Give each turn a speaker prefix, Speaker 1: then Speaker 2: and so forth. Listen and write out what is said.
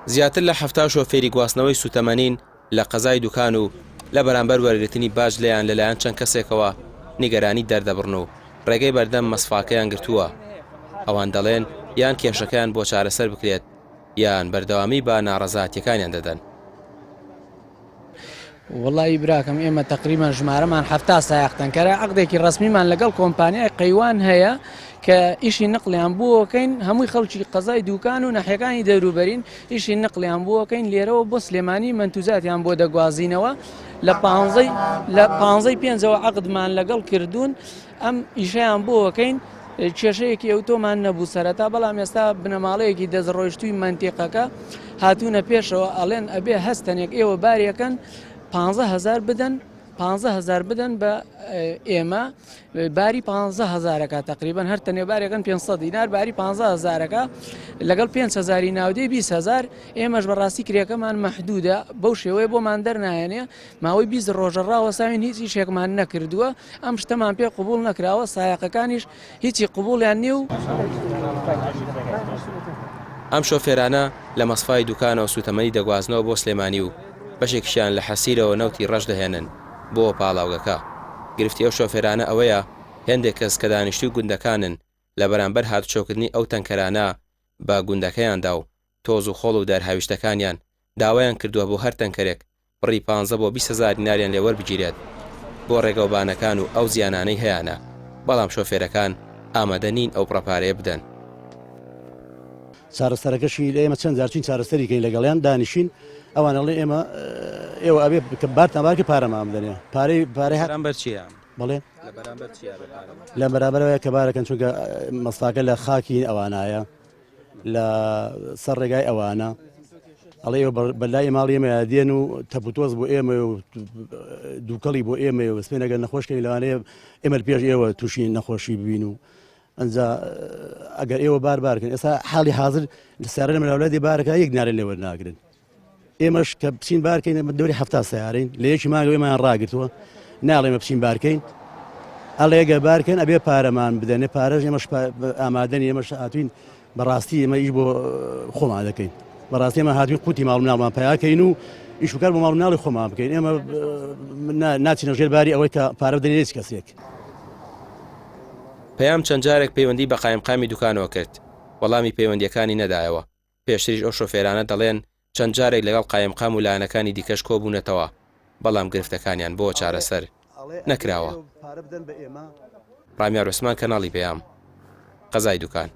Speaker 1: زیاتر لە 70 شۆفێری گواستنەوەی سوتەمەنین لە قەزای دوکان و لە بەرامبەر وەرگرتنی باج لێیان لەلایەن چەند کەسێکەوە نیگەرانی دەردەبڕن و ڕێگەی بەردەم مەسفاکەیان گرتووە. ئەوان دەڵێن یان کێشەکەیان بۆ چارەسەر بکرێت یان بەردەوامی بە ناڕەزاتیەکانیان دەدەن.
Speaker 2: وەڵایی براکەم ئێمە تەقریبەن ژمارەمان 70 سایەق تەنکەرە عەقدێکی ڕەسمیمان لەگەڵ کۆمپانیای قەیوان هەیە کە ئیشی نقلیان بۆکەین هەمووی خەڵکی قەزای دوکان و ناحیەکانی دەوروبەرین ئیشی نقلیان بۆکەین لێرەوە بۆ سلێمانی مەنتوجاتیان بۆ دەگوازینەوە لە پانزەی لە پانزەی پێنجەوە عەقدمان لەگەڵ کردوون ئەم ئیشەیان بۆکەین کێشەیەکی ئەوتۆمان نەبوو سەرەتا بەڵام ئێستا بنەماڵەیەکی دەستڕۆیشتووی مەنتیقەکە هاتوونە پێشەوە ئەڵێن ئەبێ هەستەنێک ئێوە بارێکەن 15هزار بدەن 15هزار بدەن بە ئێمە باری 15 هزارەکە تقریبا هەر تەنێ بارێکن 500 دینار باری 15 هزارەکە لەگەڵ 5 هزاری ناودێ 20 هزار ئێمەش بەڕاستی کرێکەمان مەحدودە بەو شێوەیە بۆمان دەرنایەنێ ماوەی 20 ڕۆژە ڕاوەساوین هیچ ئیشێکمان نەکردووە ئەم شتەمان پێ قبوڵ نەکراوە سایەقەکانیش هیچی قبوڵیان نیە و.
Speaker 1: ئەم شۆفێرانە لە مەسفای دوکانەوە سوتەمەنی دەگوازنەوە بۆ سلێمانی و بەشێکیشیان لە حەسیرەوە نەوتی ڕەش دەهێنن بۆ پاڵاوگەکە. گرفتی ئەو شۆفێرانە ئەوەیە هێندێک کەس کە دانیشتووی گوندەکانن لە بەرامبەر هاتوچۆکردنی ئەو تەنکەرانە بە گوندەکەیاندا و تۆز و خۆڵ و دارهاویشتەکانیان داوایان کردووە بۆ هەر تەنکەرێک بڕی پانزە بۆ 20 هەزار دیناریان لێ وەربگیرێت بۆ ڕێگەوبانەکان و ئەو زیانانەی هەیانە، بەڵام شۆفێرەکان ئامادە نین ئەو بڕە پارەیە بدەن.
Speaker 3: چارەسەرەکەشی لە ئێمە چەند جار چوین چارەسەری کەین لەگەڵیان دانیشین ئەوان ئەڵێ ئێمە ئێوە ئەبێ کە بارتان بارکە پارەمان بدەنێ پارەی پارەی هەر
Speaker 1: بەرامبەر چییە؟
Speaker 3: بەڵێ
Speaker 1: لە بەرامبەر چییە بە پارەمان؟
Speaker 3: لە بەرامبەرەوەیە کە بارەکەن چونکە مەساکە لە خاکی ئەوانایە لە سەر ڕێگای ئەوانە ئەڵێ ئێوە بەلای ماڵی ئێمە دێن و تەپوتۆز بۆ ئێمە و دووکەڵی بۆ ئێمە و سپێن ئەگەر نەخۆشکەین لەوانەیە ئێمە پێش ئێوە تووشی نەخۆشی ببین و ئەجا ئەگەر ئێوە بار بارکن ئێستا حاڵی حاضر لە سیارە لە مراولادی بارەکە یەک نارە لێ وەرناگرن ئێمەش کە بچین بارکەین دەوری 70 سیارین لە یەکی مانگەوە ئێمەیان ڕاگرتووە ناڵێمە بچین بارکەین ئەڵێگە بارکەن ئەبێ پارەمان بدەنێ پارەش ئێمەش ئامادەنی ئێمەش هاتوین بەڕاستی ئێمە ئیش بۆ خۆمان دەکەین بەڕاستی ئێمە هاتوین قوتی ماڵ مناڵمان پیاکەین و ئیش و کار بۆ ماڵ مناڵی خۆمان بکەین ئێمە ناچینە ژێر باری ئەوەی کە پارە بدەین هیچ کەسێک.
Speaker 1: پەیام چەند جارێک پەیوەندی بە قایمقامی دوکانەوە کرد، وەڵامی پەیوەندییەکانی نەدایەوە. پێشتریش ئەو شۆفێرانە دەڵێن چەند جارێک لەگەڵ قایمقام و لایەنەکانی دیکەش کۆبوونەتەوە، بەڵام گرفتەکانیان بۆ چارەسەر نەکراوە. ڕامیار عوسمان، کەناڵی پەیام، قەزای دوکان.